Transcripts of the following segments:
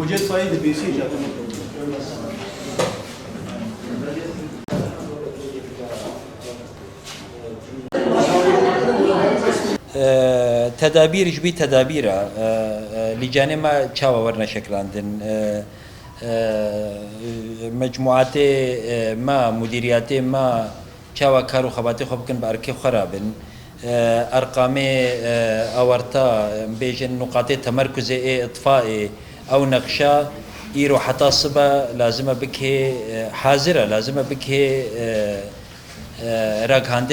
موجود. تدابير جبي تدابيرا لجاني ما تشاوا ورنا شكلاندن مجموعات ما مديريات ما تشاوا كارو خباتي خو بكن بأركي خرابن أرقام أورتا بيجن نقاط تمركز إطفائي أو نقشة إيرو حتى صبا لازم بك حاضرة لازم بك راك.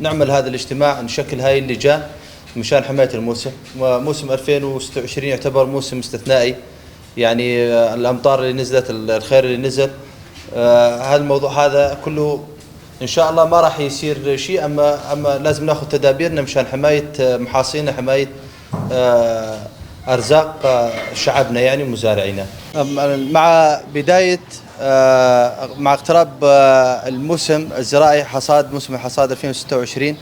نعمل هذا الاجتماع، نشكل هاي اللجان مشان حماية الموسم. وموسم 2026 يعتبر موسم استثنائي، يعني الأمطار اللي نزلت، الخير اللي نزل، هذا الموضوع هذا كله إن شاء الله ما راح يصير شيء، أما لازم ناخذ تدابيرنا مشان حماية محاصيلنا، حماية أرزاق شعبنا يعني ومزارعينا. مع بداية مع اقتراب الموسم الزراعي، حصاد موسم الحصاد 2026،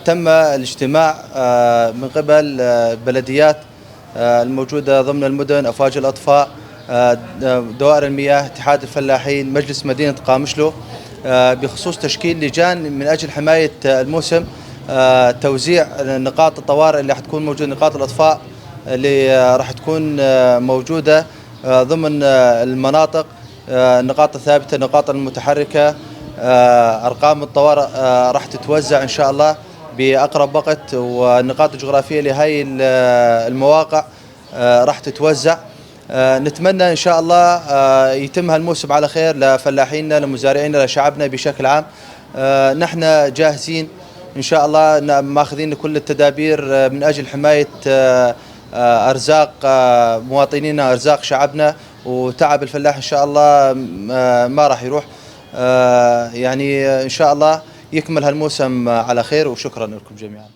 تم الاجتماع من قبل البلديات الموجودة ضمن المدن، أفواج الأطفاء، دوائر المياه، اتحاد الفلاحين، مجلس مدينة قامشلو، بخصوص تشكيل لجان من أجل حماية الموسم، توزيع نقاط الطوارئ اللي حتكون موجودة، نقاط الأطفاء اللي راح تكون موجودة ضمن المناطق، النقاط الثابتة، النقاط المتحركة، أرقام الطوارئ راح تتوزع إن شاء الله بأقرب وقت، والنقاط الجغرافية لهي المواقع راح تتوزع. نتمنى إن شاء الله يتم هالموسم على خير لفلاحينا، لمزارعينا، لشعبنا بشكل عام. نحن جاهزين إن شاء الله، ماخذين كل التدابير من أجل حماية أرزاق مواطنينا، أرزاق شعبنا، وتعب الفلاح إن شاء الله ما راح يروح. يعني إن شاء الله يكمل هالموسم على خير، وشكرا لكم جميعا.